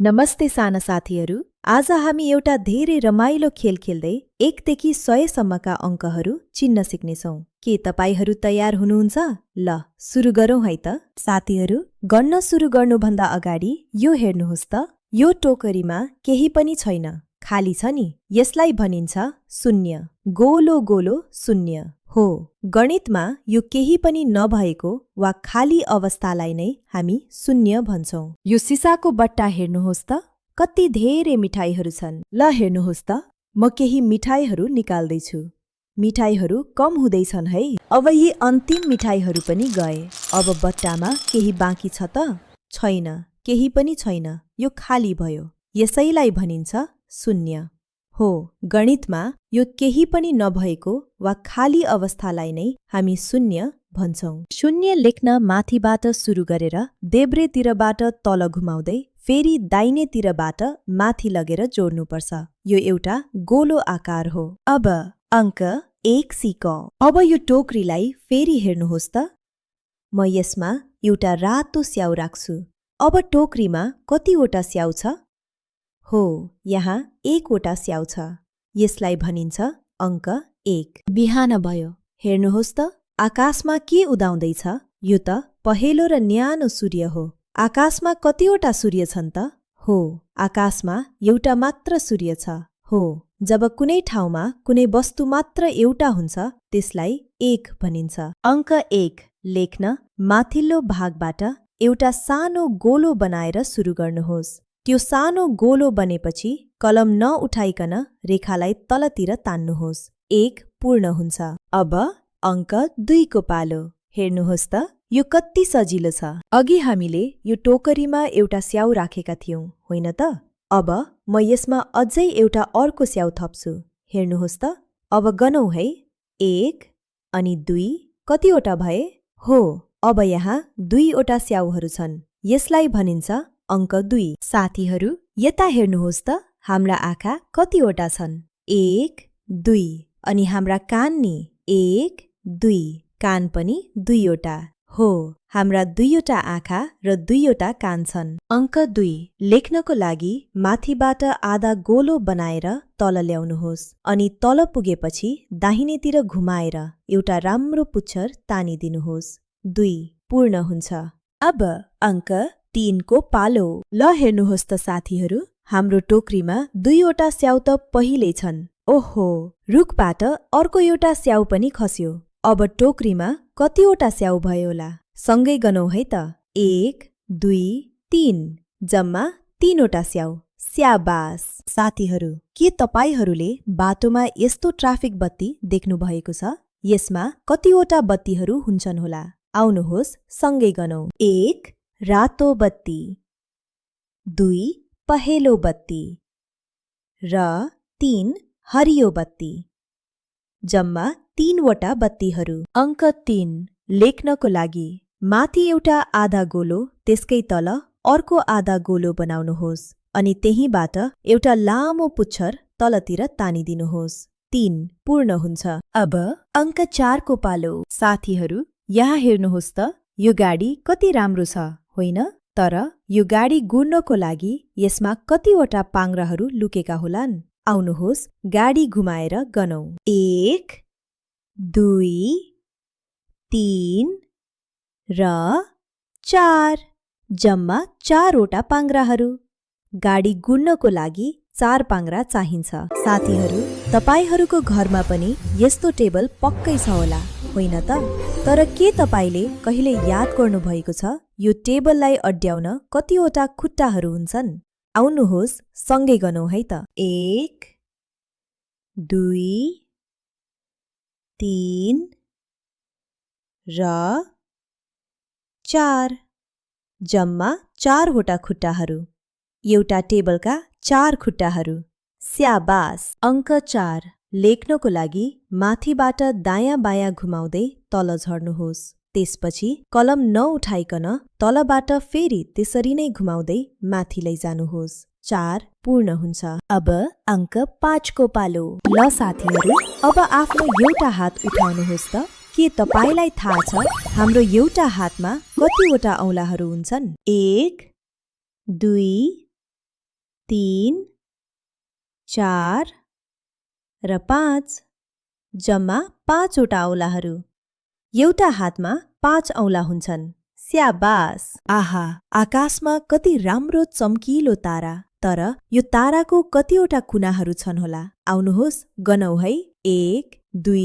नमस्ते साना साथीहरू। आज हामी एउटा धेरै रमाइलो खेल खेल्दै 1 देखि 100 सम्मका अङ्कहरू चिन्न सिक्नेछौँ। के तपाईहरू तयार हुनुहुन्छ? ल, सुरु गरौँ है त। साथीहरू, गन्न सुरु गर्नुभन्दा अगाडि यो हेर्नुहोस् त, यो टोकरीमा केही पनि छैन, खाली छ नि। यसलाई भनिन्छ शून्य। गोलो गोलो शून्य हो। गणितमा यो केही पनि नभएको वा खाली अवस्थालाई नै हामी शून्य भन्छौँ। यो सिसाको बट्टा हेर्नुहोस् त, कति धेरै मिठाईहरू छन्। ल हेर्नुहोस् त, म केही मिठाईहरू निकाल्दैछु। मिठाईहरू कम हुँदैछन् है। अब यी अन्तिम मिठाईहरू पनि गए। अब बट्टामा केही बाँकी छ त? छैन, केही पनि छैन। यो खाली भयो। यसैलाई भनिन्छ शून्य। हो, गणितमा यो केही पनि नभएको वा खाली अवस्थालाई नै हामी शून्य भन्छौँ। शून्य लेख्न माथिबाट सुरु गरेर देब्रेतिरबाट तल घुमाउँदै फेरि दाहिनेतिरबाट माथि लगेर जोड्नुपर्छ। यो एउटा गोलो आकार हो। अब अङ्क 1 सिकौँ। अब यो टोकरीलाई फेरि हेर्नुहोस् त। म यसमा एउटा रातो स्याउ राख्छु। अब टोकरीमा कतिवटा स्याउ छ? हो, यहाँ 1 वटा स्याउ छ। यसलाई भनिन्छ अङ्क 1। बिहान भयो। हेर्नुहोस् त, आकाशमा के उदाउँदैछ? यो त पहेँलो र न्यानो सूर्य हो। आकाशमा कतिवटा सूर्य छन् त? हो, आकाशमा एउटा मात्र सूर्य छ। हो, जब कुनै ठाउँमा कुनै वस्तु मात्र एउटा हुन्छ, त्यसलाई 1 भनिन्छ। अङ्क 1 लेख्न माथिल्लो भागबाट एउटा सानो गोलो बनाएर सुरु गर्नुहोस्। त्यो सानो गोलो बनेपछि कलम नउठाइकन रेखालाई तलतिर तान्नुहोस्। 1 पूर्ण हुन्छ। अब अङ्क 2 को पालो। हेर्नुहोस् त, यो कति सजिलो छ। अघि हामीले यो टोकरीमा एउटा स्याउ राखेका थियौँ, होइन त? अब म यसमा अझै एउटा अर्को स्याउ थप्छु। हेर्नुहोस् त, अब गनौँ है। 1 अनि 2 कतिवटा भए? हो, अब यहाँ 2 वटा स्याउहरू छन्। यसलाई भनिन्छ अङ्क 2। साथीहरू, यता हेर्नुहोस् त, हाम्रा आँखा कतिवटा छन्? 1 2 अनि हाम्रा कान नि? 1 2 कान पनि 2 वटा। हो, हाम्रा 2 वटा आँखा र 2 वटा कान छन्। अङ्क 2 लेख्नको लागि माथिबाट आधा गोलो बनाएर तल ल्याउनुहोस् अनि तल पुगेपछि दाहिनेतिर घुमाएर एउटा राम्रो पुच्छर तानिदिनुहोस्। 2 पूर्ण हुन्छ। अब अङ्क 3 को पालो। ल हेर्नुहोस् त साथीहरू, हाम्रो टोकरीमा 2 वटा स्याउ त पहिल्यै छन्। ओहो, रुखबाट अर्को एउटा स्याउ पनि खस्यो। अब टोकरीमा कतिवटा स्याउ भयो होला? सँगै गनौँ है त। 1 2 3 जम्मा 3 वटा स्याउ। स्याबास! साथीहरू, के तपाईहरूले बाटोमा यस्तो ट्राफिक बत्ती देख्नु भएको छ? यसमा कतिवटा बत्तीहरू हुन्छन् होला? आउनुहोस् सँगै गनौँ। 1 रातो बत्ती, 2 पहेँलो बत्ती र 3 हरियो बत्ती। जम्मा 3 वटा बत्तीहरू। अङ्क 3 लेख्नको लागि माथि एउटा आधा गोलो, त्यसकै तल अर्को आधा गोलो बनाउनुहोस् अनि त्यहीबाट एउटा लामो पुच्छर तलतिर तानिदिनुहोस्। 3 पूर्ण हुन्छ। अब अङ्क 4 को पालो। साथीहरू, यहाँ हेर्नुहोस् त, यो गाडी कति राम्रो छ, होइन? तर यो गाडी गुड्नको लागि यसमा कतिवटा पाङ्राहरू लुकेका होलान्? आउनुहोस् गाडी घुमाएर गनौँ। 1 2 3 र 4 जम्मा 4 वटा पाङ्राहरू। गाडी गुड्नको लागि 4 पाङ्रा चाहिन्छ। साथीहरू, तपाईहरूको घरमा पनि यस्तो टेबल पक्कै छ होला, होइन त? तर के तपाईले कहिले याद गर्नुभएको छ यो टेबललाई अड्याउन कतिवटा खुट्टाहरू हुन्छन्? आउनुहोस् सँगै गनौँ है त। 1 2 3 र 4 जम्मा 4 वटा खुट्टाहरू। एउटा टेबलका 4 खुट्टाहरू। स्याबास! अङ्क 4 लेख्नको लागि माथिबाट दायाँ बायाँ घुमाउँदै तल झर्नुहोस्। त्यसपछि कलम नउठाइकन तलबाट फेरि त्यसरी नै घुमाउँदै माथि लैजानुहोस्। 4 पूर्ण हुन्छ। अब अङ्क 5 को पालो। ल साथीहरू, अब आफ्नो एउटा हात उठाउनुहोस् त। के तपाईलाई थाहा छ हाम्रो एउटा हातमा कतिवटा औँलाहरू हुन्छन्? 1 2 3, 4 र 5 जम्मा 5 वटा औँलाहरू। एउटा हातमा 5 औँला हुन्छन्। स्याबास! आहा, आकाशमा कति राम्रो चम्किलो तारा। तर यो ताराको कतिवटा कुनाहरू छन् होला? आउनुहोस् गनौँ है। 1, 2,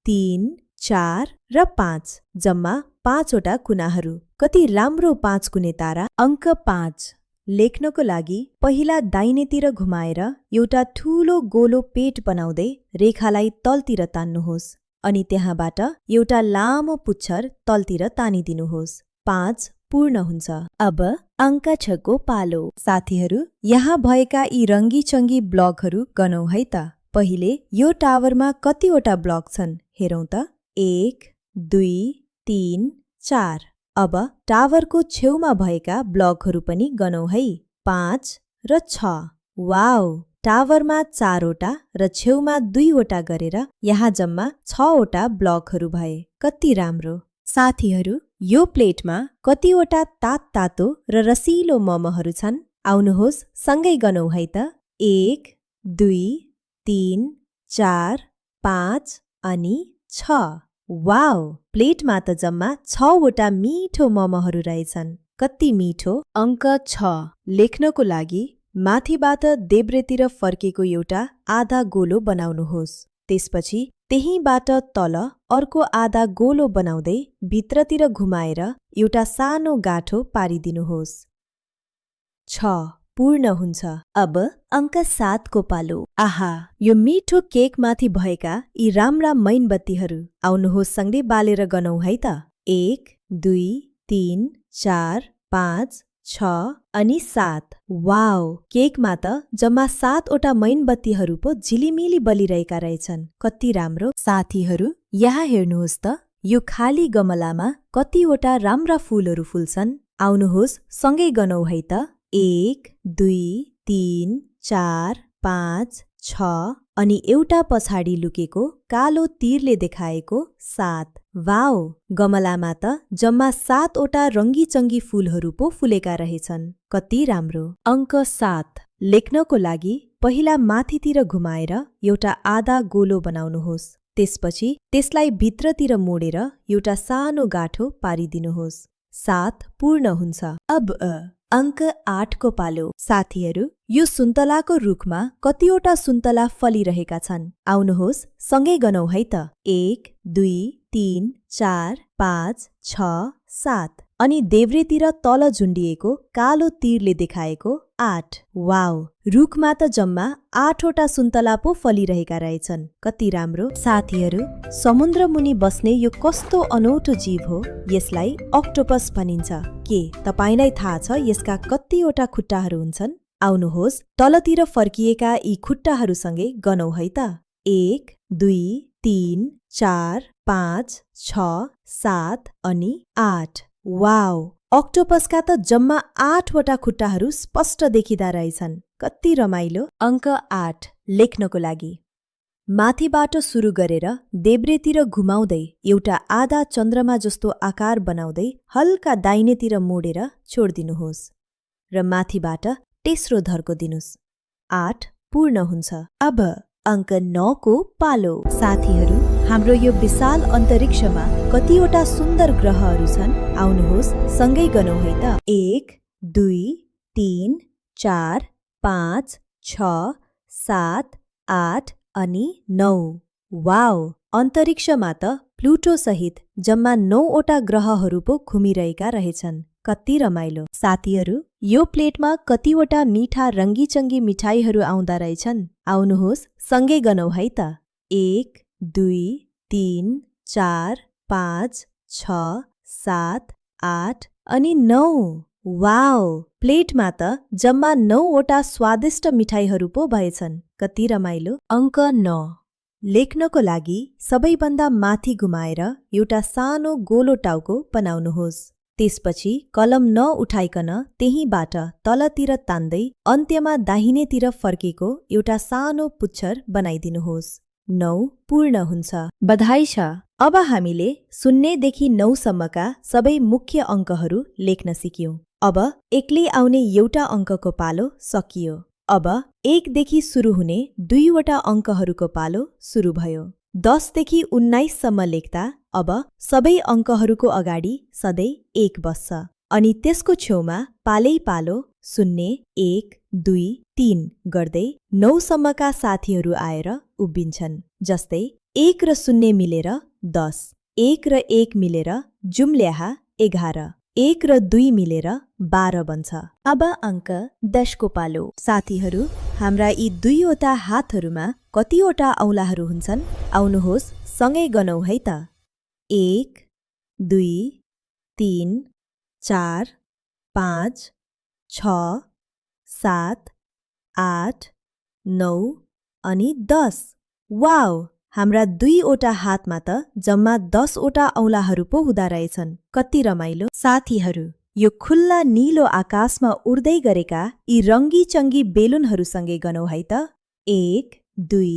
3, 4 र 5 जम्मा 5 वटा कुनाहरू। कति राम्रो 5 कुने तारा। अङ्क 5 लेख्नको लागि पहिला दाहिनेतिर घुमाएर एउटा ठूलो गोलो पेट बनाउँदै रेखालाई तलतिर तान्नुहोस् अनि त्यहाँबाट एउटा लामो पुच्छर तलतिर तानिदिनुहोस्। 5 पूर्ण हुन्छ। अब अङ्क 6 को पालो। साथीहरू, यहाँ भएका यी रङ्गीचङ्गी ब्लकहरू गनौँ है त। पहिले यो टावरमा कतिवटा ब्लक छन् हेरौँ त। 1, 2, 3, 4। अब टावरको छेउमा भएका ब्लकहरू पनि गनौँ है। 5 र 6। वाउ! टावरमा 4 वटा र छेउमा 2 वटा गरेर यहाँ जम्मा 6 वटा ब्लकहरू भए। कति राम्रो! साथीहरू, यो प्लेटमा कतिवटा तातो र रसिलो मोमोहरू छन्? आउनुहोस् सँगै गनौँ है त। 1, 2, 3, 4, 5 अनि 6। वाउ! प्लेटमा त जम्मा 6 वटा मिठो मोमोहरू रहेछन्। कति मिठो! अङ्क 6 लेख्नको लागि माथिबाट देब्रेतिर फर्केको एउटा आधा गोलो बनाउनुहोस्। त्यसपछि त्यहीँबाट तल अर्को आधा गोलो बनाउँदै भित्रतिर घुमाएर एउटा सानो गाँठो पारिदिनुहोस्। 6 पूर्ण हुन्छ। अब अङ्क 7 को पालो। आहा, यो मिठो केकमाथि भएका यी राम्रा मैनबत्तीहरू। आउनुहोस् सँगै बालेर गनौँ है त। 1, 2, 3, 4, 5, 6 अनि 7। वाउ! केकमा त जम्मा 7 वटा मैनबत्तीहरू पो झिलिमिली बलिरहेका रहेछन्। कति राम्रो! साथीहरू, यहाँ हेर्नुहोस् त। यो खाली गमलामा कतिवटा राम्रा फूलहरू फुल्छन्। आउनुहोस् सँगै गनौँ है त। 1, 2, 3, 4, 5, 6 अनि एउटा पछाडि लुकेको कालो तीरले देखाएको 7। वाउ! गमलामा त जम्मा 7 वटा रङ्गीचङ्गी फूलहरू पो फुलेका रहेछन्। कति राम्रो! अङ्क 7 लेख्नको लागि पहिला माथितिर घुमाएर एउटा आधा गोलो बनाउनुहोस्। त्यसपछि त्यसलाई भित्रतिर मोडेर एउटा सानो गाँठो पारिदिनुहोस्। 7 पूर्ण हुन्छ। अब अङ्क 8 को पालो। साथीहरू, यो सुन्तलाको रुखमा कतिवटा सुन्तला फलिरहेका छन्। आउनुहोस् सँगै गनौँ है त। 1, 2, 3, 4, 5, 6, 7 अनि देब्रेतिर तल झुन्डिएको कालो तीरले देखाएको 8। वाउ! रुखमा त जम्मा 8 वटा सुन्तला पो फलिरहेका रहेछन्। कति राम्रो! साथीहरू, समुद्र मुनि बस्ने यो कस्तो अनौठो जीव हो? यसलाई अक्टोपस भनिन्छ। के तपाईलाई थाहा छ यसका कतिवटा खुट्टाहरू हुन्छन्? आउनुहोस् तलतिर फर्किएका यी खुट्टाहरूसँगै गनौँ है त। 1, 2, 3, 4, 5, 6, 7 अनि 8। वाउ! अक्टोपसका त जम्मा 8 वटा खुट्टाहरू स्पष्ट देखिँदा रहेछन्। कति रमाइलो! अङ्क 8 लेख्नको लागि माथिबाट सुरु गरेर देब्रेतिर घुमाउँदै एउटा आधा चन्द्रमा जस्तो आकार बनाउँदै हल्का दाहिनेतिर मोडेर छोडिदिनुहोस् र माथिबाट तेस्रो धर्को दिनुस्। 8 पूर्ण हुन्छ। अब अङ्क 9 को पालो। साथीहरू, हाम्रो यो विशाल अन्तरिक्षमा कतिवटा सुन्दर ग्रहहरू छन्। आउनुहोस् सँगै गनौँ है त। 1, 2, 3, 4, 5, 6, 7, 8 अनि 9। वाउ! अन्तरिक्षमा त प्लुटो सहित जम्मा 9 वटा ग्रहहरू पो घुमिरहेका रहेछन्। कति रमाइलो! साथीहरू, यो प्लेटमा कतिवटा मिठा रङ्गीचङ्गी मिठाईहरू आउँदा रहेछन्। आउनुहोस् सँगै गनौँ है त। 1, 2, 3, 4, 5, 6, 7, 8 अनि 9। वाउ! प्लेटमा त जम्मा 9 वटा स्वादिष्ट मिठाईहरू पो भएछन्। कति रमाइलो! अङ्क 9 लेख्नको लागि सबैभन्दा माथि घुमाएर एउटा सानो गोलो टाउको बनाउनुहोस्। त्यसपछि कलम नउठाइकन त्यहीँबाट तलतिर तान्दै अन्त्यमा दाहिनेतिर फर्केको एउटा सानो पुच्छर बनाइदिनुहोस्। 9 पूर्ण हुन्छ। बधाई छ! अब हामीले 0 देखि 9 सम्मका सबै मुख्य अङ्कहरू लेख्न सिक्यौं। अब एक्लै आउने एउटा अङ्कको पालो सकियो। अब 1 देखि सुरु हुने 2 वटा अङ्कहरूको पालो सुरु भयो। 10 देखि 19 सम्म लेख्दा अब सबै अङ्कहरूको अगाडि सधैँ 1 बस्छ अनि त्यसको छेउमा पालै पालो 0, 1, 2, 3 गर्दै 9 सम्मका साथीहरू आएर उभिन्छन्। जस्तै 1 र 0 मिलेर 10, 1 र 1 मिलेर जुम्ल्याहा 11, 1 र 2 मिलेर 12 बन्छ। अब अङ्क 10 को पालो। साथीहरू, हाम्रा यी 2 वटा हातहरूमा कतिवटा औँलाहरू हुन्छन्? आउनुहोस् सँगै गनौँ है त। 1, 2, 3, 4, 5, 6, 7, 8, 9 अनि 10। वाउ! हाम्रा 2 वटा हातमा त जम्मा 10 वटा औँलाहरू पो हुँदा रहेछन्। कति रमाइलो। साथीहरू, यो खुल्ला नीलो आकाशमा उड्दै गरेका यी रङ्गी चङ्गी बेलुनहरूसँगै गनौँ है त। 1, 2,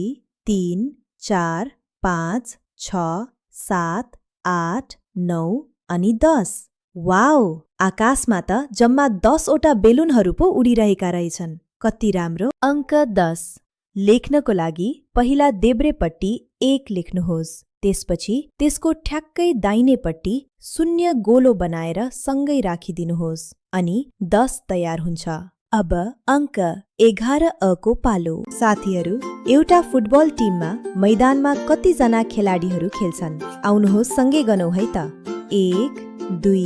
3, 4, 5, 6, 7, 8, 9 अनि 10। वाउ! आकाशमा त जम्मा 10 वटा बेलुनहरू पो उडिरहेका रहेछन्। कति राम्रो। अङ्क 10। लेख्नको लागि पहिला देब्रेपट्टि 1 लेख्नुहोस्। त्यसपछि त्यसको ठ्याक्कै दाहिनेपट्टि 0 गोलो बनाएर सँगै राखिदिनुहोस् अनि 10 तयार हुन्छ। अब अङ्क 11 को पालो। साथीहरू, एउटा फुटबल टिममा मैदानमा कतिजना खेलाडीहरू खेल्छन्? आउनुहोस् सँगै गनौँ है त। 1, 2,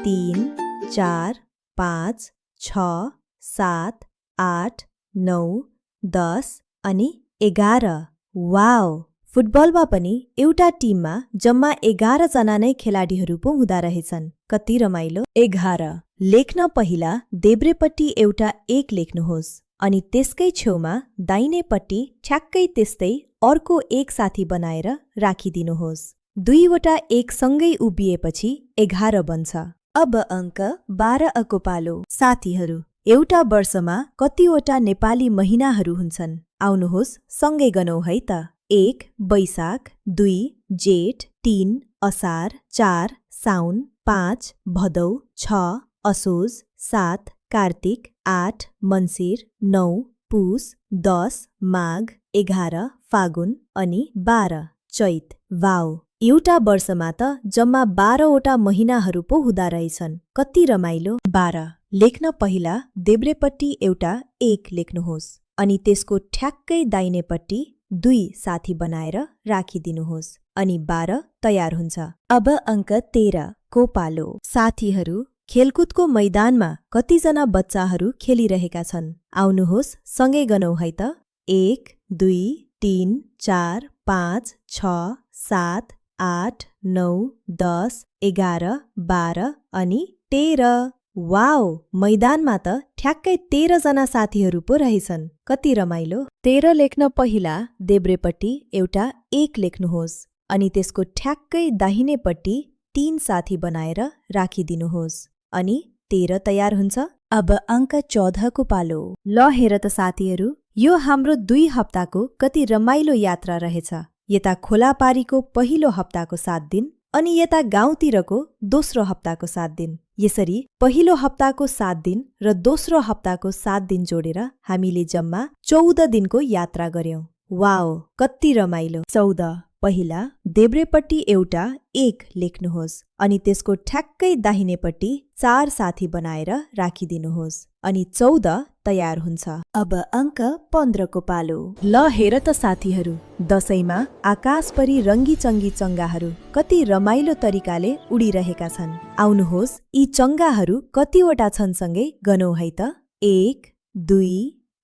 3, 4, 5, 6, 7, 8, 9, 10 अनि 11। वाउ! फुटबलमा पनि एउटा टिममा जम्मा 11 जना नै खेलाडीहरू पो हुँदा रहेछन्। कति रमाइलो। 11। लेख्न पहिला देब्रेपट्टि एउटा 1 लेख्नुहोस् अनि त्यसकै छेउमा दाहिनेपट्टि ठ्याक्कै त्यस्तै अर्को 1 साथी बनाएर राखिदिनुहोस्। 2 वटा 1 सँगै उभिएपछि 11 बन्छ। अब अङ्क 12 को पालो। साथीहरू, एउटा वर्षमा कतिवटा नेपाली महिनाहरू हुन्छन्? आउनुहोस् सँगै गनौँ है त। 1 वैशाख, 2 जेठ, 3 असार, 4 साउन, 5 भदौ, 6 असोज, 7 कार्तिक, 8 मन्सिर, 9 पुस, 10 माघ, 11 फागुन अनि 12 चैत। वाउ! एउटा वर्षमा त जम्मा 12 वटा महिनाहरू पो हुँदा रहेछन्। कति रमाइलो। 12। लेख्न पहिला देब्रेपट्टि एउटा 1 लेख्नुहोस् अनि त्यसको ठ्याक्कै दाहिनेपट्टि 2 साथी बनाएर राखिदिनुहोस् अनि 12 तयार हुन्छ। अब अङ्क 13 को पालो। साथीहरू, खेलकुदको मैदानमा कतिजना बच्चाहरू खेलिरहेका छन्? आउनुहोस् सँगै गनौँ है त। 1, 2, 3, 4, 5, 6, 7, 8, 9, 10, 11, 12 अनि 13। वाउ! मैदानमा त ठ्याक्कै 13 जना साथीहरू पो रहेछन्। कति रमाइलो। 13 लेख्न पहिला देब्रेपट्टि एउटा 1 लेख्नुहोस् अनि त्यसको ठ्याक्कै दाहिनेपट्टि 3 साथी बनाएर राखिदिनुहोस् अनि 13 तयार हुन्छ। अब अङ्क 14 को पालो। ल हेर त साथीहरू, यो हाम्रो 2 हप्ताको कति रमाइलो यात्रा रहेछ। यता खोलापारीको पहिलो हप्ताको 7 दिन अनि यता गाउँतिरको दोस्रो हप्ताको 7 दिन। यसरी पहिलो हप्ताको 7 दिन र दोस्रो हप्ताको 7 दिन जोडेर हामीले जम्मा 14 दिनको यात्रा गर्यौं। वाओ! कति रमाइलो। 14। पहिला देब्रेपट्टि एउटा 1 लेख्नुहोस् अनि त्यसको ठ्याक्कै दाहिनेपट्टि 4 साथी बनाएर राखिदिनुहोस् अनि 14 तयार हुन्छ। अब अङ्क 15 को पालो। ल हेर त साथीहरू, दशैंमा आकाशभरि रङ्गी-चङ्गी चङ्गाहरू कति रमाइलो तरिकाले उडिरहेका छन्। आउनुहोस् यी चङ्गाहरू कतिवटा छन् सँगै गनौँ है त। 1, 2,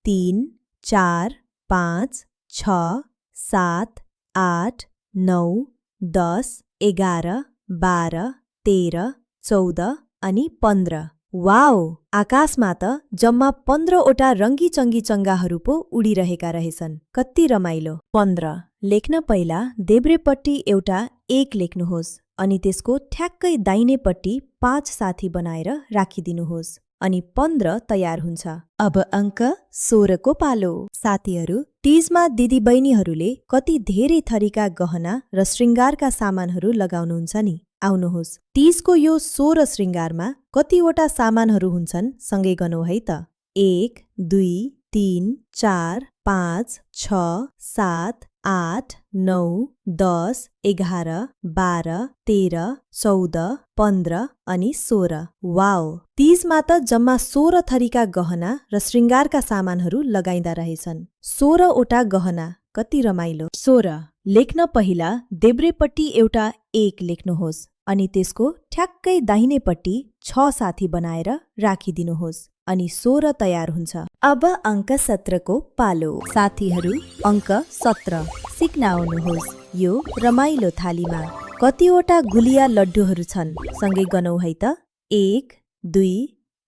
3, 4, 5, 6, 7, 8, 9, 10, 11, 12, 13, 14 अनि 15। वाओ! आकाशमा त जम्मा 15 वटा रङ्गी-चङ्गी चङ्गाहरू पो उडिरहेका रहेछन्। कति रमाइलो। 15। लेख्न पहिला देब्रेपट्टि एउटा 1 लेख्नुहोस् अनि त्यसको ठ्याक्कै दाहिनेपट्टि 5 साथी बनाएर राखिदिनुहोस् अनि 15 तयार हुन्छ। अब अङ्क 16 को पालो। साथीहरू, तीजमा दिदीबहिनीहरूले कति धेरै थरीका गहना र श्रृङ्गारका सामानहरू लगाउनुहुन्छ नि। आउनुहोस् तीजको यो 16 श्रृङ्गारमा कतिवटा सामानहरू हुन्छन् सँगै गनौँ है त। 1, 2, 3, 4, 5, 6, 7, 8, 9, 10, 11, 12, 13, 14, 15 अनि 16। वाओ! तीजमा त जम्मा 16 थरीका गहना र श्रृङ्गारका सामानहरू लगाइँदा रहेछन्। 16 वटा गहना, कति रमाइलो। 16। लेख्न पहिला देब्रेपट्टि एउटा 1 लेख्नुहोस् अनि त्यसको ठ्याक्कै दाहिनेपट्टि 6 साथी बनाएर राखिदिनुहोस् अनि 16 तयार हुन्छ। अब अङ्क 17 को पालो। साथीहरू, अङ्क 17 सिक्न आउनुहोस् यो रमाइलो थालीमा। कतिवटा गुलिया लड्डुहरू छन्, सँगै गनौँ है त। 1, 2,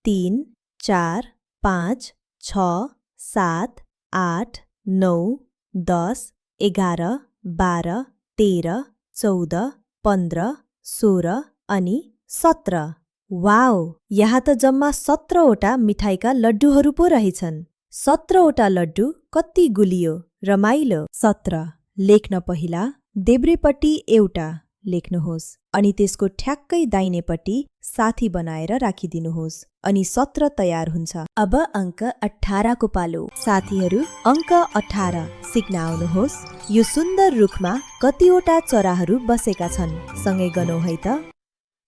3, 4, 5, 6, 7, 8, 9, 10, 11, 12, 13, 14, 15, 16 अनि 17। वाओ! यहाँ त जम्मा 17 वटा मिठाईका लड्डुहरू पो रहेछन्। 17 वटा लड्डु, कति गुलियो, रमाइलो। 17। लेख्न पहिला देब्रेपट्टि एउटा लेख्नुहोस् अनि त्यसको ठ्याक्कै दाहिनेपट्टि साथी बनाएर राखिदिनुहोस् अनि 17 तयार हुन्छ। अब अङ्क 18 को पालो। साथीहरू, अङ्क 18 सिक्न आउनुहोस् यो सुन्दर रुखमा कतिवटा चराहरू बसेका छन्, सँगै गनौँ है त।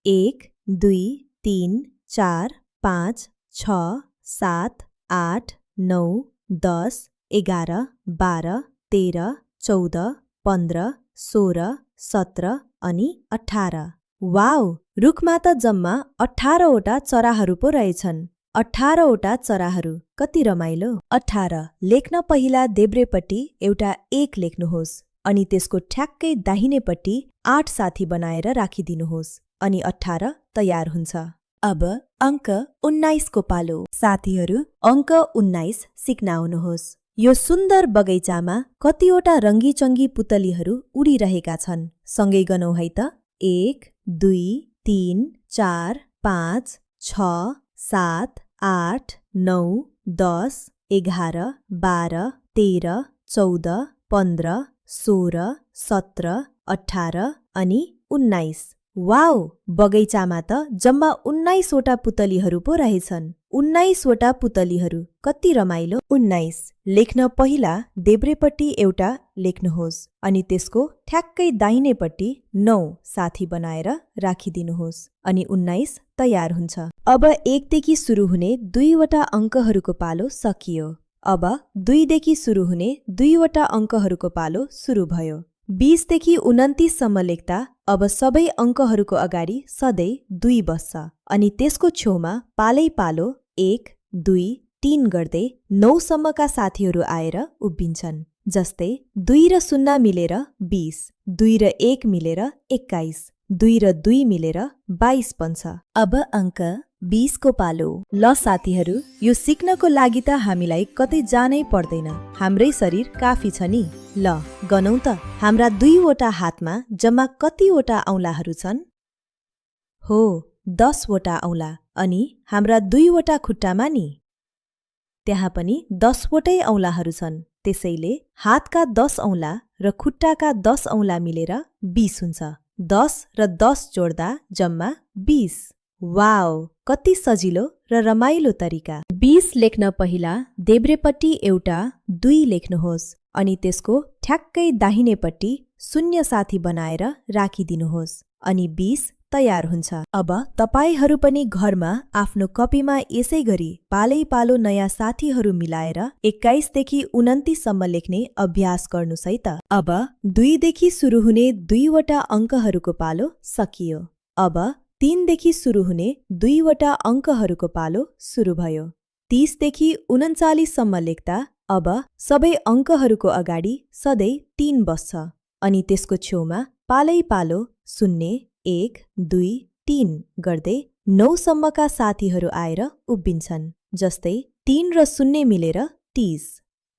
1, 2, 3, 4, 5, 6, 7, 8, 9, 10, 11, 12, 13, 14, 15, 16, 17 अनि 18। वाओ! रुखमा त जम्मा 18 वटा चराहरू पो रहेछन्। 18 वटा चराहरू, कति रमाइलो। 18। लेख्न पहिला देब्रेपट्टि एउटा 1 लेख्नुहोस् अनि त्यसको ठ्याक्कै दाहिनेपट्टि 8 साथी बनाएर राखिदिनुहोस् अनि 18 तयार हुन्छ। अब अङ्क 19 को पालो। साथीहरू, अङ्क 19 सिक्न आउनुहोस् यो सुन्दर बगैँचामा कतिवटा रङ्गीचङ्गी पुतलीहरू उडिरहेका छन्, सँगै गनौँ है त। 1, 2, 3, 4, 5, 6, 7, 8, 9, 10, 11, 12, 13, 14, 15, 16, 17, 18 अनि 19। वाओ! बगैँचामा त जम्मा 19 वटा पुतलीहरू पो रहेछन्। 19 वटा पुतलीहरू, कति रमाइलो। 19। लेख्न पहिला देब्रेपट्टि एउटा लेख्नुहोस् अनि त्यसको ठ्याक्कै दाहिनेपट्टि 9 साथी बनाएर राखिदिनुहोस् अनि 19 तयार हुन्छ। अब 1 देखि सुरु हुने 2 वटा अङ्कहरूको पालो सकियो। अब 2 देखि सुरु हुने 2 वटा अङ्कहरूको पालो सुरु भयो। 20 देखि 29 सम्म लेख्दा अब सबै अङ्कहरूको अगाडि सधैँ 2 बस्छ अनि त्यसको छेउमा पालै पालो 1, 2, 3 गर्दै 9 सम्मका साथीहरू आएर उभिन्छन्। जस्तै 2 र 0 मिलेर 20, 2 र 1 मिलेर 21, 2 र 2 मिलेर 22 बन्छ। अब अङ्क 20 को पालो। ल साथीहरू, यो सिक्नको लागि त हामीलाई कतै जानै पर्दैन, हाम्रै शरीर काफी छ नि। ल गनौँ त, हाम्रा 2 वटा हातमा जम्मा कतिवटा औँलाहरू छन्? हो, 10 वटा औँला। अनि हाम्रा 2 वटा खुट्टामा नि त्यहाँ पनि 10 वटै औँलाहरू छन्। त्यसैले हातका 10 औँला र खुट्टाका 10 औँला मिलेर 20 हुन्छ। 10 र 10 जोड्दा जम्मा 20। वाओ! कति सजिलो र रमाइलो तरिका। 20 लेख्न पहिला देब्रेपट्टि एउटा 2 लेख्नुहोस् अनि त्यसको ठ्याक्कै दाहिनेपट्टि 0 साथी बनाएर राखिदिनुहोस् अनि 20 तयार हुन्छ। अब तपाईहरू पनि घरमा आफ्नो कपीमा यसै गरी पालै पालो नयाँ साथीहरू मिलाएर 21 देखि 29 सम्म लेख्ने अभ्यास गर्नुस् है त। अब 2 देखि सुरु हुने 2 वटा अङ्कहरूको पालो सकियो। अब 3 देखि सुरु हुने 2 वटा अङ्कहरूको पालो सुरु भयो। 30 देखि 39 सम्म लेख्दा अब सबै अङ्कहरूको अगाडि सधैँ 3 बस्छ अनि त्यसको छेउमा पालै पालो 0, 1, 2, 3 गर्दै 9 सम्मका साथीहरू आएर उभिन्छन्। जस्तै 3 र 0 मिलेर 30,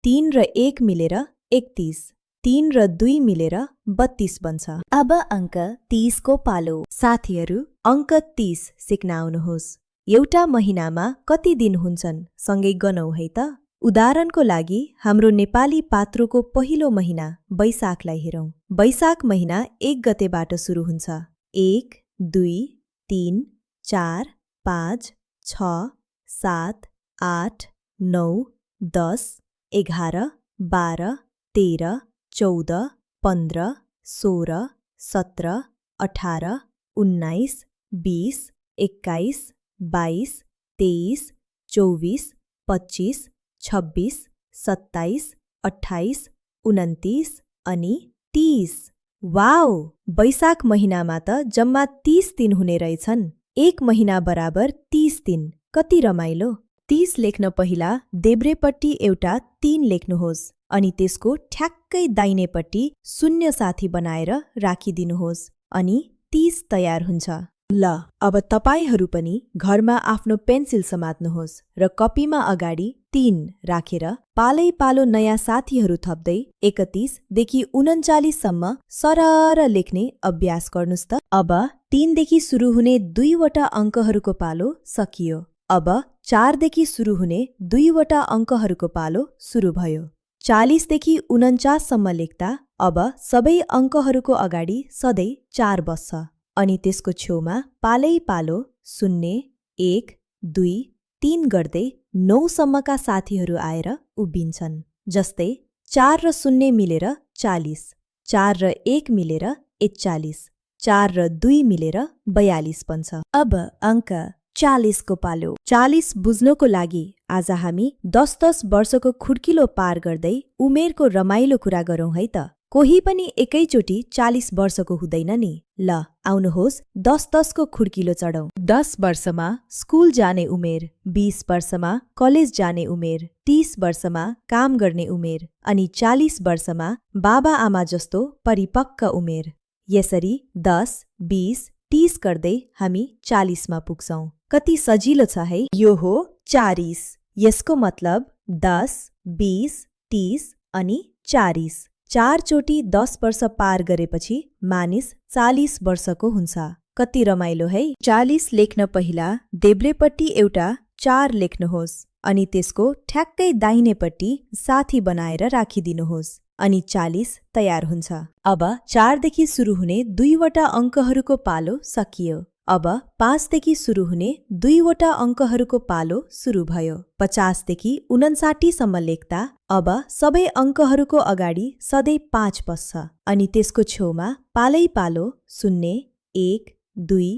3 र 1 मिलेर 31, 3 र 2 मिलेर 32 बन्छ। अब अङ्क 30 को पालो। साथीहरू, अङ्क 30 सिक्न आउनुहोस्। एउटा महिनामा कति दिन हुन्छन्, सँगै गनौँ है त। उदाहरणको लागि हाम्रो नेपाली पात्रोको पहिलो महिना वैशाखलाई हेरौँ। वैशाख महिना 1 गतेबाट सुरु हुन्छ। 1, 2, 3, 4, 5, 6, 7, 8, 9, 10, 11, 12, 13, 14, 15, 16, 17, 18, 19, 20, 21, 22, 23, 24, 25, 26, 27, 28, 29 अनि 30। वाउ! वैशाख महिनामा त जम्मा 30 दिन हुने रहेछन्। एक महिना बराबर 30 दिन। कति रमाइलो। 30 लेख्न पहिला देब्रेपट्टि एउटा 3 लेख्नुहोस् अनि त्यसको ठ्याक्कै दाहिनेपट्टि शून्य साथी बनाएर राखिदिनुहोस् अनि 30 तयार हुन्छ। ल, अब तपाईहरू पनि घरमा आफ्नो पेन्सिल समात्नुहोस् र कपीमा अगाडि 3 राखेर पालै पालो नयाँ साथीहरू थप्दै 31 देखि 39 सम्म सरर लेख्ने अभ्यास गर्नुस् त। अब 3 देखि सुरु हुने 2 वटा अङ्कहरूको पालो सकियो। अब 4 देखि सुरु हुने 2 वटा अङ्कहरूको पालो सुरु भयो। 40 देखि 49 सम्म लेख्दा अब सबै अङ्कहरूको अगाडि सधैँ 4 बस्छ अनि त्यसको छेउमा पालै पालो 0, 1, 2, 3 गर्दै 9 सम्मका साथीहरू आएर उभिन्छन्। जस्तै 4 र 0 मिलेर 40, 4 र 1 मिलेर 41, 4 र 2 मिलेर 42 बन्छ। अब अङ्क 40 को पालो। 40 बुझ्नको लागि आज हामी 10-10 वर्षको खुड्किलो पार गर्दै उमेरको रमाइलो कुरा गरौँ है त। कोही पनि एकैचोटि 40 वर्षको हुँदैन नि। ल, आउनुहोस् 10-10 को खुड्किलो चढौँ। 10 वर्षमा स्कुल जाने उमेर, 20 वर्षमा कलेज जाने उमेर, 30 वर्षमा काम गर्ने उमेर अनि 40 वर्षमा बाबा आमा जस्तो परिपक्व उमेर। यसरी 10, 20, 30 गर्दै हामी 40 मा पुग्छौं। कति सजिलो छ है। यो हो 40। यसको मतलब 10, 20, 30 अनि 40। 4 चोटि 10 वर्ष पार गरेपछि मानिस 40 वर्षको हुन्छ। कति रमाइलो है। 40 लेख्न पहिला देब्रेपट्टि एउटा 4 लेख्नुहोस् अनि त्यसको ठ्याक्कै दाहिनेपट्टि साथी बनाएर राखिदिनुहोस् अनि 40 तयार हुन्छ। अब 4 देखि सुरु हुने 2 वटा अङ्कहरूको पालो सकियो। अब 5 देखि सुरु हुने 2 वटा अङ्कहरूको पालो सुरु भयो। 50 देखि 59 सम्म लेख्दा अब सबै अङ्कहरूको अगाडि सधैँ 5 बस्छ अनि त्यसको छेउमा पालै पालो 0, 1, 2,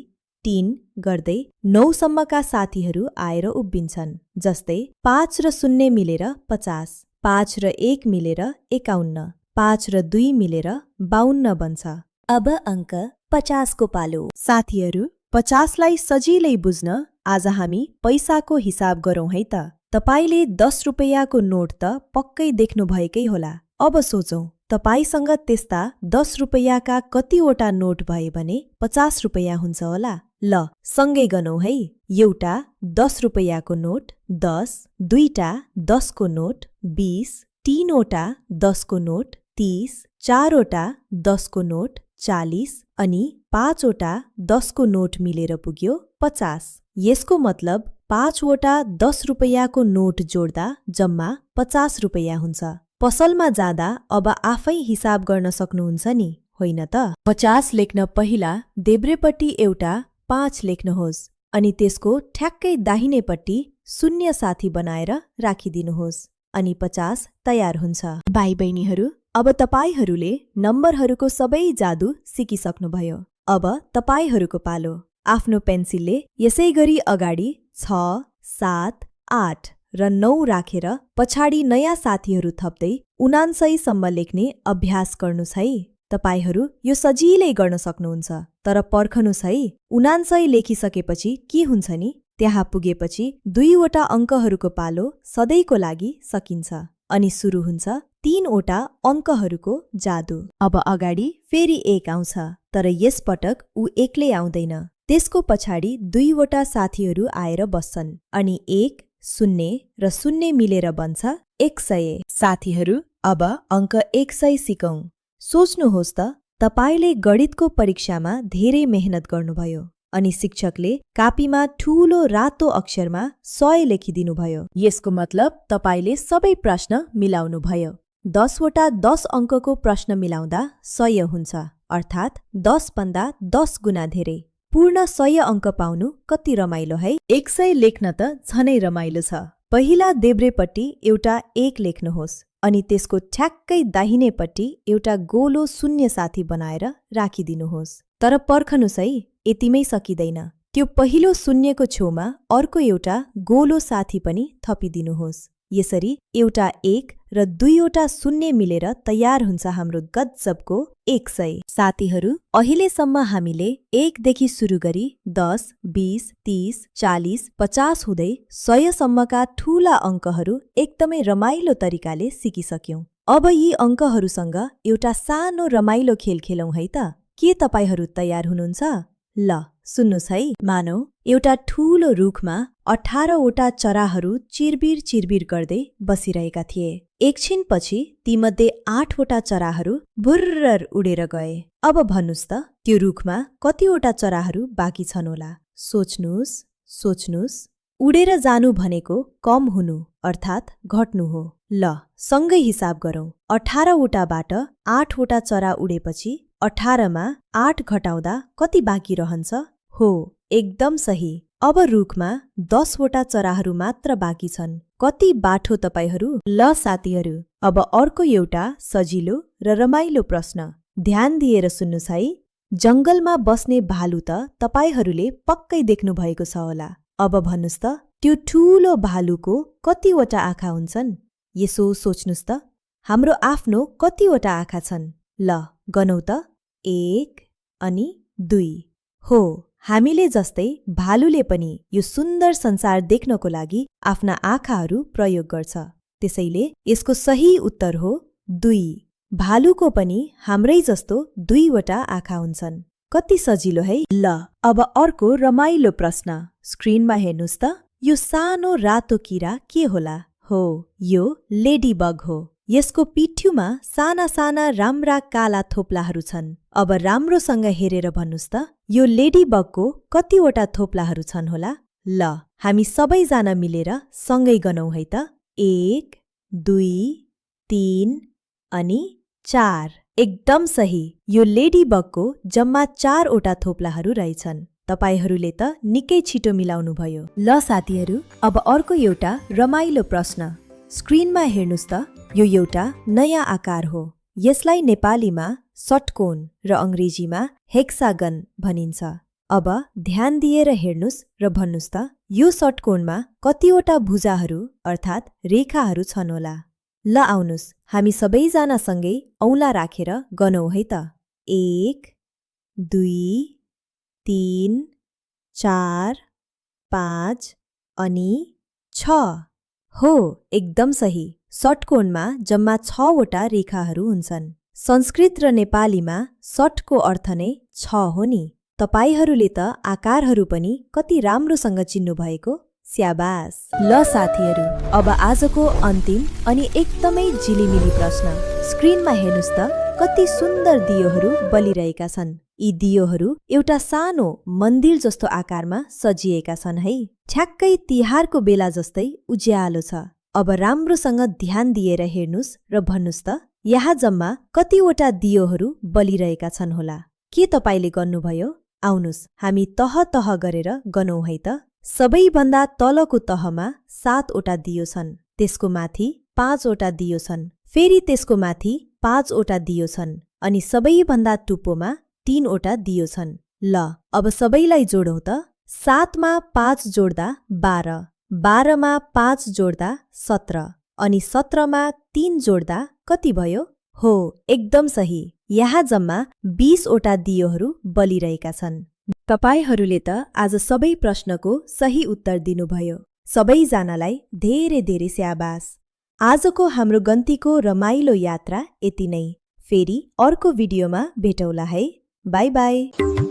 3 गर्दै 9 सम्मका साथीहरू आएर उभिन्छन्। जस्तै 5 र 0 मिलेर 50, 5 र 1 मिलेर 51, 5 र 2 मिलेर 52 बन्छ। अब अङ्क 50 को पालो। साथीहरू, 50 लाई सजिलै बुझ्न आज हामी पैसाको हिसाब गरौँ है त। तपाईले 10 रुपैयाँको नोट त पक्कै देख्नुभएकै होला। अब सोचौं, तपाईसँग त्यस्ता 10 रुपैयाँका कतिवटा नोट भए भने 50 रुपैयाँ हुन्छ होला। ल, सँगै गनौँ है। एउटा 10 रुपैयाँको नोट, 10, दुईटा 10 को नोट, 20, 3 वटा 10 को नोट, 30, 4 वटा 10 को नोट, 40 अनि 5 वटा 10 को नोट मिलेर पुग्यो 50। यसको मतलब 5 वटा 10 रुपैयाँको नोट जोड्दा जम्मा 50 रुपैयाँ हुन्छ। पसलमा जाँदा अब आफै हिसाब गर्न सक्नुहुन्छ नि, होइन त? 50 लेख्न पहिला देब्रेपट्टि एउटा 5 लेख्नुहोस् अनि त्यसको ठ्याक्कै दाहिनेपट्टि शून्य साथी बनाएर राखिदिनुहोस् अनि 50 तयार हुन्छ। भाइ बहिनीहरू, अब तपाईहरूले नम्बरहरूको सबै जादु सिकिसक्नुभयो। अब तपाईहरूको पालो। आफ्नो पेन्सिलले यसै गरी अगाडि 6, 7, 8 र 9 राखेर पछाडि नयाँ साथीहरू थप्दै 79 सम्म लेख्ने अभ्यास गर्नुस् है। तपाईहरू यो सजिलै गर्न सक्नुहुन्छ, तर पर्खनुस् है। 79 लेखिसकेपछि के हुन्छ नि, त्यहाँ पुगेपछि 2 वटा अङ्कहरूको पालो सधैँको लागि सकिन्छ अनि सुरु हुन्छ 3 वटा अङ्कहरूको जादु। अब अगाडि फेरि 1 आउँछ, तर यस पटक ऊ एक्लै आउँदैन। त्यसको पछाडि 2 वटा साथीहरू आएर बस्छन् अनि 1, 0 र 0 मिलेर बन्छ 100। साथीहरू, अब अङ्क 100 सिकौं। सोच्नुहोस् त, तपाईले गणितको परीक्षामा धेरै मेहनत गर्नुभयो अनि शिक्षकले कापीमा ठूलो रातो अक्षरमा 100 लेखिदिनुभयो। यसको मतलब तपाईले सबै प्रश्न मिलाउनु भयो। 10 वटा 10 अङ्कको प्रश्न मिलाउँदा 100 हुन्छ, अर्थात् 10 भन्दा 10 गुणा धेरै। पूर्ण 100 अङ्क पाउनु कति रमाइलो है। 100 लेख्न त झनै रमाइलो छ, पहिला देब्रेपट्टि एउटा 1 लेख्नुहोस् अनि त्यसको ठ्याक्कै दाहिनेपट्टि एउटा गोलो शून्य साथी बनाएर राखिदिनुहोस्। तर पर्खनुस् है, यतिमै सकिँदैन। त्यो पहिलो शून्यको छेउमा अर्को एउटा गोलो साथी पनि थपिदिनुहोस्। यसरी एउटा 1 र 2वटा शून्य मिलेर तयार हुन्छ हाम्रो गजबको 100। साथीहरू, अहिलेसम्म हामीले 1 देखि सुरु गरी 10, 20, 30, 40, 50 हुँदै 100 सम्मका ठूला अङ्कहरू एकदमै रमाइलो तरिकाले सिकिसक्यौं। अब यी अङ्कहरूसँग एउटा सानो रमाइलो खेल खेलौं है त। के तपाईहरू तयार हुनुहुन्छ? ल सुन्नुस् है। मानौ एउटा ठूलो रुखमा 18वटा चराहरू चिरबिर चिरबिर गर्दै बसिरहेका थिए। एकछिनपछि तीमध्ये 8वटा चराहरू भुर्रर उडेर गए। अब भन्नुस् त त्यो रुखमा कतिवटा चराहरू बाँकी छन् होला? सोच्नुस् सोच्नुस्। उडेर जानु भनेको कम हुनु अर्थात् घट्नु हो। ल सँगै हिसाब गरौँ। 18वटाबाट 8वटा चरा उडेपछि 18मा 8 घटाउँदा कति बाँकी रहन्छ? हो, एकदम सही। अब रुखमा 10वटा चराहरू मात्र बाँकी छन्। कति बाठो तपाईहरू? ल साथीहरू, अब अर्को एउटा सजिलो र रमाइलो प्रश्न ध्यान दिएर सुन्नुस् है। जंगलमा बस्ने भालु त तपाईहरूले पक्कै देख्नु भएको छ होला। अब भन्नुस् त त्यो ठूलो भालुको कतिवटा आँखा हुन्छन्? यसो सोच्नुस् त। हाम्रो आफ्नो कतिवटा आँखा छन्? ल गनौ त। 1 अनि 2। हो, हामीले जस्तै भालुले पनि यो सुन्दर संसार देख्नको लागि आफ्ना आँखाहरू प्रयोग गर्छ। त्यसैले यसको सही उत्तर हो 2। भालुको पनि हाम्रै जस्तो 2वटा आँखा हुन्छन्। कति सजिलो है। ल अब अर्को रमाइलो प्रश्न स्क्रिनमा हेर्नुस् त। यो सानो रातो किरा के होला? हो, यो लेडीबग हो। यसको पिठ्युमा साना साना राम्रा काला थोप्लाहरू छन्। अब राम्रोसँग हेरेर भन्नुस् त यो लेडीबगको कतिवटा थोप्लाहरू छन् होला? ल हामी सबैजना मिलेर सँगै गनौ है त। 1, 2, 3 अनि 4। एकदम सही। यो लेडीबगको जम्मा 4वटा थोप्लाहरू रहेछन्। तपाईहरूले त निकै छिटो मिलाउनु भयो। ल साथीहरू, अब अर्को एउटा रमाइलो प्रश्न स्क्रिनमा हेर्नुस् त। यो एउटा नयाँ आकार हो। यसलाई नेपालीमा षट्कोण र अङ्ग्रेजीमा हेक्सागन भनिन्छ। अब ध्यान दिएर हेर्नुस् र भन्नुस् त यो षट्कोणमा कतिवटा भुजाहरू अर्थात् रेखाहरू छन् होला? ल आउनुस्, हामी सबैजना सँगै औँला राखेर गनौ है त। 1, 2, 3, 4, 5 अनि 6। हो, एकदम सही। षट्कोणमा जम्मा 6वटा रेखाहरू हुन्छन्। संस्कृत र नेपालीमा षट्को अर्थ नै 6 हो नि। तपाईहरूले त आकारहरू पनि कति राम्रोसँग चिन्नु भएको। स्याबास। ल साथीहरू, अब आजको अन्तिम अनि एकदमै झिलिमिली प्रश्न स्क्रिनमा हेर्नुस् त। कति सुन्दर दियोहरू बलिरहेका छन्। यी दियोहरू एउटा सानो मन्दिर जस्तो आकारमा सजिएका छन् है। ठ्याक्कै तिहारको बेला जस्तै उज्यालो छ। अब राम्रोसँग ध्यान दिएर हेर्नुस् र भन्नुस् त यहाँ जम्मा कतिवटा दियोहरू बलिरहेका छन् होला? के तपाईले गर्नुभयो? आउनुस्, हामी तह तह गरेर गनौ है त। सबैभन्दा तलको तहमा 7वटा दियो छन्। त्यसको माथि 5वटा दियो छन्। फेरि त्यसको माथि 5वटा दियो छन् अनि सबैभन्दा टुप्पोमा 3वटा दियो छन्। ल अब सबैलाई जोडौँ त। 7मा 5 जोड्दा 12, 12मा 5 जोड्दा 17 अनि 17मा 3 जोड्दा कति भयो? हो, एकदम सही। यहाँ जम्मा 20वटा दियोहरू बलिरहेका छन्। तपाईहरूले त आज सबै प्रश्नको सही उत्तर दिनुभयो। सबैजनालाई धेरै धेरै स्याबास। आजको हाम्रो गन्तीको रमाइलो यात्रा यति नै। फेरि अर्को भिडियोमा भेटौँला है। By by.